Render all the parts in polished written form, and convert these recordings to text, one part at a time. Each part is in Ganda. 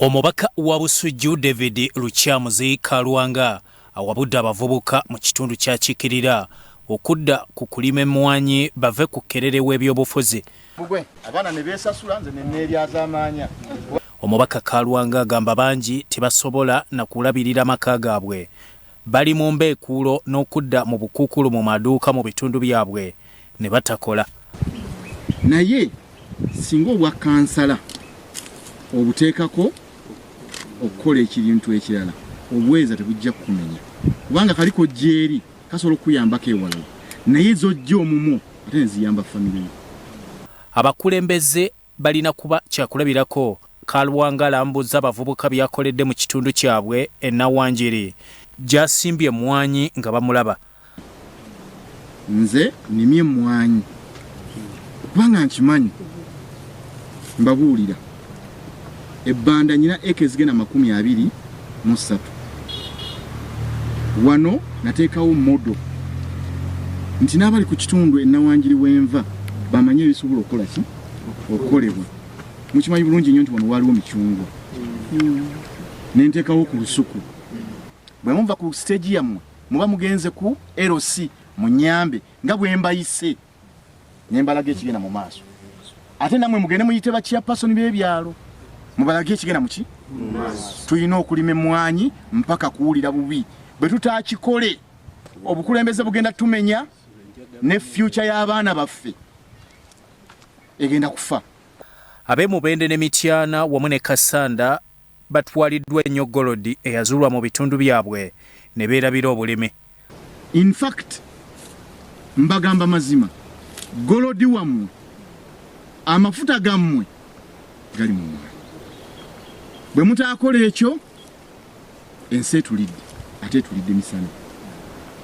Omubaka wa Busujju David Lukyamuzi Kalwanga awabudde abavubuka mu kitundu ky'akiikirira okudda ku kulima emmwanyi bave ku kkerere w'ebyobufuzi. Abaana ne beesasula nze ne neeryazaamaanya. Omubaka Kalwanga agamba bangi tebasobola na kulabirira maka gaabwe bali mu mbeekuulo n'okudda mu bukuukulu mu maduuka mu bitundu byabwe ne batakola. Naye singa obwa kansala obuteekako okukola ekintu ekirala, obuweereza tebujja kukumenya kubanga kali kojja eri kasobola okukuyambako ewalala naye zojja omumwo ate neziyamba famire yo. Abakulembeze balina kuba kyakulabirako, Kalwanga alambuzza abavubuka by'akoledde mu kitundu kyabwe e Nawanjiri gy'asimbye emmwanyi nga bamulaba. Nze nnimye emmwanyi kubanga nkimanyi, mbabuulira ebbanda nyina eka ezigenda 23 wano nateekawo modo nti n'abali ku kitundu e Nawanjiri w'enva bamanye ebisobola okukola ki okukolebwa. Mukimanyi bulungi nnyo nti wano waaliwo micungwa ne nteekawo ku lusuku. Bwe muva ku siteegi yammwe muba mugenze ku LC munyambe nga bwe mbayise ne mbalaga ekigenda mu maaso, ate nammwe mugende muyite ba chairperson b'ebyalo mubalage ekigenda muki. Tulina okulima emmwanyi mpaka kuwulira bubi. Bwe tutaakikole obukulembeze bugenda tumenya ne future y'abaana baffe egenda kufa. Ab'e Mubende ne Mityana wamu ne Kassanda batwaliddwa ennyo golodi eyazuulwa mu bitundu byabwe ne beerabira obulimi. In fact mbagamba mazima, golodi wammwe, amafuta gammwe gali mu mmwanyi. Bwe mutaakola ekyo ensi etulidde, ate etulidde misana.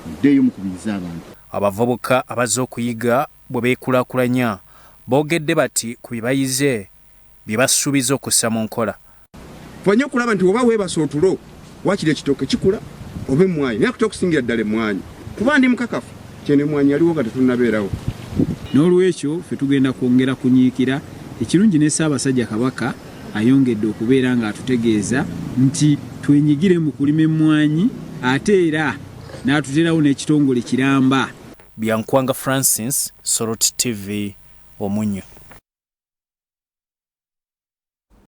Muddeeyo mukubirize abantu. Abavubuka abazze okuyiga bwe beekulaakulanya boogedde bati ku bye bayize bye basuubiza okussa mu nkola. Fuba nnyo okulaba nti oba weebase otulo waakiri ekitooke kikula oba emmwanyi naye akuta okusingira ddala emmwanyi kuba ndi mukakafu kyeno emmwanyi yaliwo nga tetunnabeerawo. N'olwekyo ffe tugenda kwongera kunyiikira. Ekirungi ne Ssaabasajja Kabaka ayongedde okubeera ng'atutegeeza nti twenyigire mu kulima emmwanyi ate era n'atuteerawo n'ekitongole kiramba. Byankwanga Francis, Soroti TV, Omunyo.